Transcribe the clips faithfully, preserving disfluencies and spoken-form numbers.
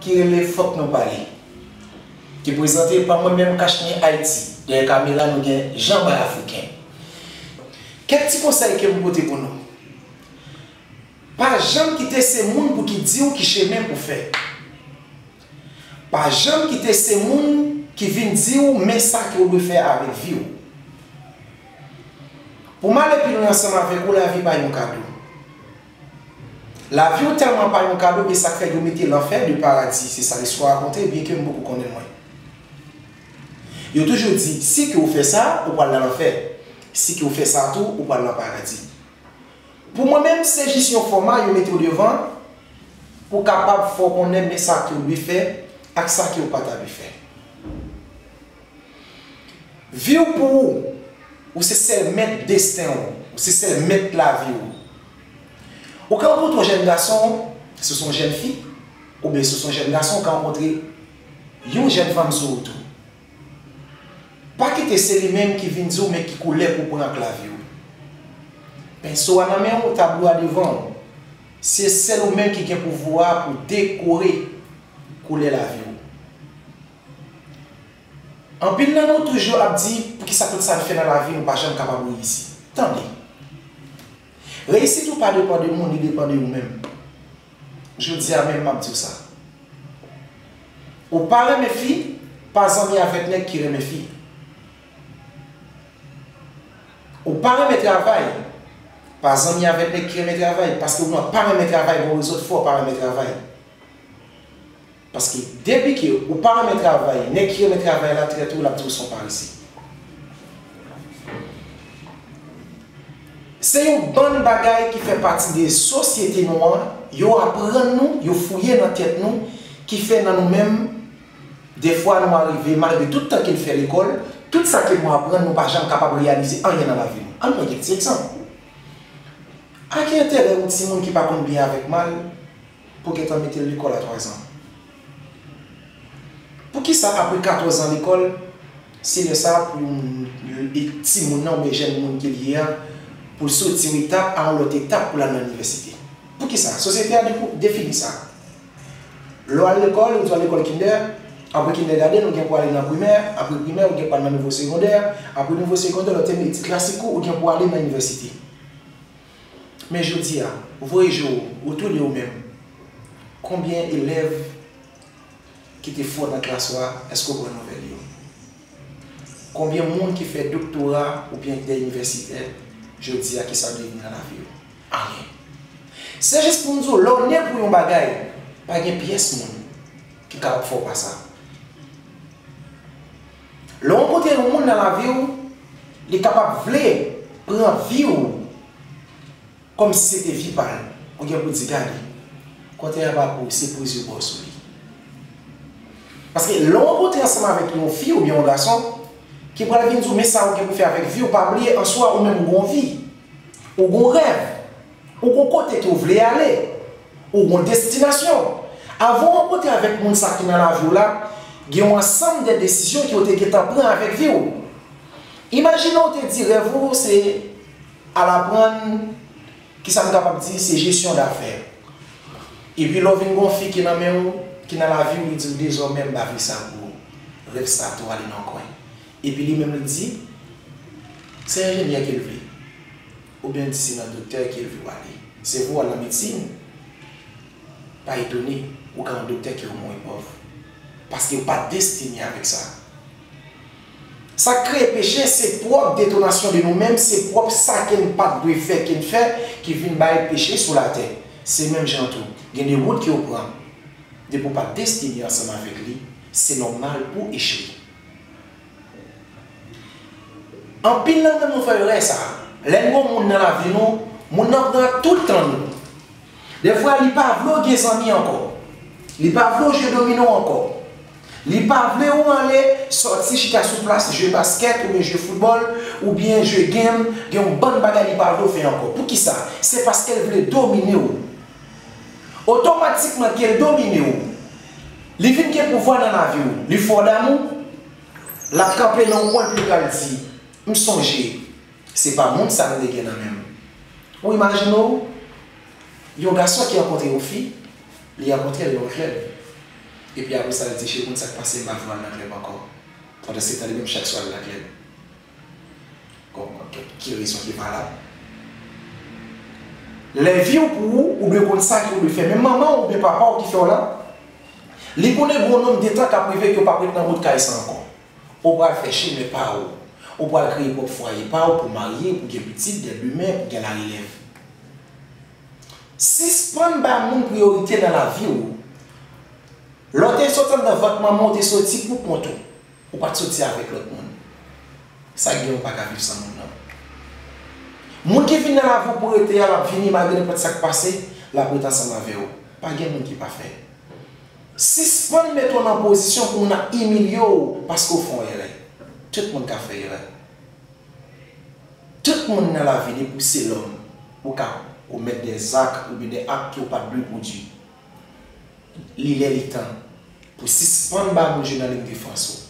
ki rele Fòk Nou Pale, ki prezante pa mwen menm Kachni Ayiti. Dèyè kamera, nou gen Jean Bay Afriken. Kèk ti konsèy ke m pote pou nou. Pa janm kite se moun pou ki di w ki chemen pou fè. Pa janm kite se moun ki vin di w men sa ke w dwe fè avèk vi w. Pou m ale pi lwen ansanm avèk ou, lavi pa yon kado. Lavi w tèlman pa yon kado, e sa k fè yo mete lanfè de paradi, se sa listwa rakonte, byenke m poko konnen l mwen. Yo toujou di, si ke w fè sa, ou pral nan lanfè. Si ke w fè sa tou, ou pral nan paradi. Pou mwen menm, se jis yon fòma yo mete w devan pou kapab fè w konnen men sa ke w dwe fè ak sa ke w pa ta dwe fè. Vi w pou ou, ou se sèl mèt desten w, ou se sèl mèt lavi w. Ou ka rankontre yon jèn gason, si w se yon jèn fi, oubyen si w se yon jèn gason, ou ka rankontre yon jèn fanm sou wout ou. Pa kite se li menm ki vin di w men ki koulè pou w pran ak lavi w. Penso a nan men w, tablo a devan w. Se sèl ou menm ki gen pouvwa pou dekore koulè lavi w. Anpil nan nou toujou ap di, poukisa tout sa n fè nan lavi nou pa janm kapab reyisi? Tande. Reyisit ou pa depann de moun, li depann de ou menm. Jodi a menm, m ap di w sa. Ou pa renmen fi, pa zanmi avèk nèg ki renmen fi. Ou pa renmen travay, pa zanmi avèk nèg ki renmen travay, paske ou pa renmen travay, bon rezon fè w pa renmen travay. Paske depi ke ou pa renmen travay, nèg ki renmen travay la trete w, l ap di w se yon parese. Se yon bann bagay ki fè pati de sosyete nou an, yo aprann nou, yo fouye nan tèt nou, ki fè nan nou menm, dèfwa nou arive, malgre tout tan ke n fè lekòl, tout sa ke nou aprann, nou pa janm kapab reyalize anyen nan lavi nou. Ann pran kèk ti egzanp. A ki enterè yon timoun ki pa konn byen avèk mal pou gentan mete l lekòl a twazan? Poukisa apre katòzan lekòl, se lè sa a pou yon timoun nan oubyen jèn moun ke l ye a, pou l soti yon etap a yon lòt etap pou l al nan inivèsite? Poukisa? Sosyete a depo-, defini sa. Lè w al lekòl, ou di w al lekòl kindè, apre kindègadenn, ou gen pou ale nan primè, apre primè, ou gen pou al nan nivo segondè, apre nivo segondè, lè w tèmine etid klasik ou, ou gen pou ale nan inivèsite. Men jodi a, voye je w, retounen ou menm. Konbyen elèv ki te fò nan klas ou a, èske w pran nouvèl yo? Konbyen moun ki fè doktora oubyen ki de inivèsitè jodi a, ki sa yo devni nan lavi yo? Anyen. Se jis pou m di w, lè w ne pou yon bagay, pa gen pyès moun ki kapab fè w pa sa. Lè w rankontre yon moun nan lavi w, li kapab vle pran vi w kòmsi se te vi pa l. Ou gen pou di, gade, kontè a pa pou ou, se prizyon ba w sou li. Paske lè w rankontre ansanm avèk yon fi oubyen yon gason ki pral vin di w, men sa ou gen pou fè avèk vi w, pa bliye, answa ou menm ou gen yon vi, ou gen yon rèv, ou gen yon kote ke w vle ale, ou gen yon destinasyon. Avan w rankontre avèk moun sa ki nan lavi w la, gen yon ansanm de desizyon ke w te gentan pran avèk vi w. Imajine w te di rèv ou se al aprann, kisa m kapab di, se jesyon dafè. Epi lè w vin gen yon fi ki nan men w, ki nan lavi w, li di w dezòmè m pa vle sa pou ou. Rèv sa tou ale nan yon kwen. Epi li menm li di, se enjenyè ke l vle. Oubyen l di se nan doktè ke l vle w ale. Se vre w al nan medsin, pa etone, ou ka yon doktè ke w mouri pòv. Paske w pa t destine avèk sa. Sa k kreye peche, se pwòp detonasyon de nou menm, se pwòp sa ke n pa t dwe fè, ke n fè, ki vin bay peche sou latè. Se menm jan tou, gen de wout ke w pran. Depi w pa t destine ansanm avèk li, se nòmal pou w echwe. Anpil nan nou, nou fè erè sa a. Lè n gen yon moun nan lavi nou, moun nan pran tout tan nou. Dèfwa, li pa vle w gen zanmi ankò. Li pa vle w jwe domino ankò. Li pa vle w ale sòti chita sou plas, jwe baskèt oubyen jwe foutbòl oubyen jwe game. Gen yon bann bagay li pa vle w fè ankò. Poukisa? Se paske l vle domine w. Otomatikman ke l domine w, li vin gen pouvwa nan lavi w. Li fè w damou, l ap kanpe nan yon kwen epi l pral di, m sonje, se pa moun sa m te gen nan men m. Ou imajine w, yon gason ki rankontre yon fi, li rankontre l nan yon klèb. Epi apre sa, li di, cheri, konn sa k pase, m pa vle al nan klèb ankò. Pandansetan, li menm, chak swa, l nan klèb. Bon, ki rezon ki valab? Lè vi w pou ou, ou dwe konn sa ke w dwe fè. Men manman w oubyen papa w ki fè w la, li konnen gen yon nonm de tan k ap rive ke w p ap ret nan bout kay sa ankò. Ou pral fè chemen pa w. Ou pral kreye pwòp fwaye pa w pou w marye, pou w gen pitit, dè demen, pou w gen larelèv. Sispann ba moun priyorite nan lavi w. Lè w te soti anndan vant manman w, w te soti pou kont ou. Ou pa t soti avèk lòt moun. Sa k gen, ou pa ka viv san moun nan. Moun ki vin nan lavi w pou rete a, l ap vini malgre nenpòt sa k pase, l ap ret ansanm avè w. Pa gen moun ki pafè. Sispann mete w nan pozisyon pou moun ap imilye w paske w fè yon erè. Tout moun ka fè erè. Tout moun nan lavi, depi w se lòm, ou ka komèt dè zak oubyen dè ak ke w pa t dwe pwodui. Li lè li tan pou sispann ba moun jwe nan liy defans ou.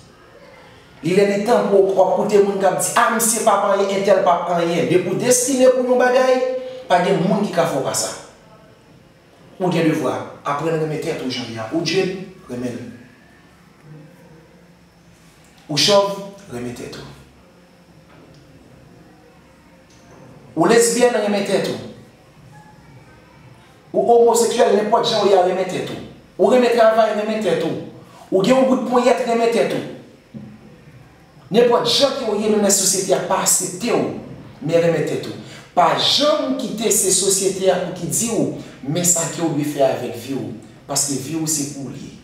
Li lè li tan pou w ap koute moun k ap di, a, misye p ap anyen, entèl p ap anyen. Depi w destine pou yon bagay, pa gen moun ki ka fè w pa sa. Ou gen devwa, aprann renmen tèt ou jan w ye a. Ou dread, renmen l. Ou chòv, renmen tèt ou. Ou lesbyèn, renmen tèt ou. Ou omoseksyèl, nenpòt jan w ye a, renmen tèt ou. Ou renmen travay, renmen tèt ou. Ou gen yon bout ponyèt, renmen tèt ou. Nenpòt jan ke w ye, menm lè sosyete a pa aksepte w, men renmen tèt ou. Pa janm kite se sosyete a pou ki di w, men sa ke w dwe fè avèk vi w, paske vi w se pou w li ye.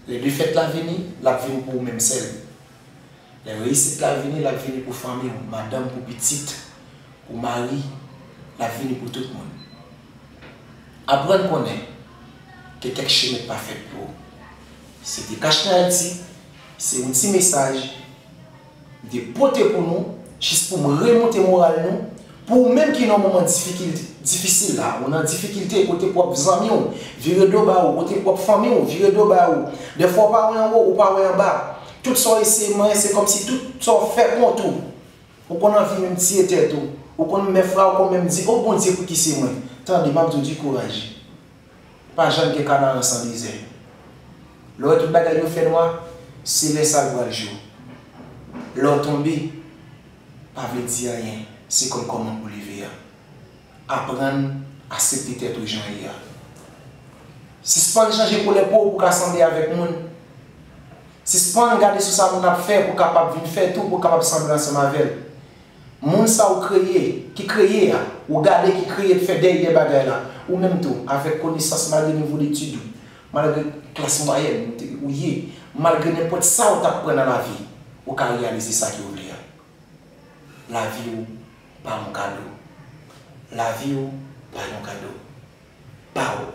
Lè defèt la vini, l ap vin pou ou menm sèl. Lè reyisit la vini, l ap vini pou fanmi w, madanm, pou pitit, pou mari, l ap vini pou tout moun. Aprann konnen ke kèk chemen pa fèt pou ou. Se te Cash nan Ayiti, se yon ti mesaj m te pote pou nou, jis pou m remonte moral nou, pou ou menm ki nan moman difikil-, difisil la, ou nan difikilte kote pwòp zanmi w vire do ba ou, kote pwòp fanmi w vire do ba ou, dèfwa w pa wè anwo, ou pa wè anba, tout sa w eseye manyen, se kòmsi tout sa w fè kont ou. Ou konn anvi menm tiye tèt ou. Ou konn menm fwa, ou konn menm di, o Bondye, pou ki se mwen? Tande, m ap di w di kouraj. Pa janm gen kanaran san dezè. Lè w wè tout bagay yo fè nwa, se lè sa l pral jou. Lè w tonbe, pa vle di anyen. Se konn kòman pou leve a. Aprann aksepte tèt ou jan w ye a. Sispann chanje koulè po w pou w ka sanble avèk moun. Sispann gade sou sa moun ap fè pou w kapab vin fè tou, pou w kapab sanble ansanm avè l. Moun sa ou kreye, ki kreye a, ou gade ki kreye, fè dèy de bagay la. Ou menm tou, avèk konesans, malgre nivo detid ou, malgre klas mwayèn ou te, ou ye, malgre nenpòt sa ou t ap pran nan lavi, ou ka reyalize sa ke w vle a. Lavi w pa yon kado. Lavi w pa yon kado. Pa w.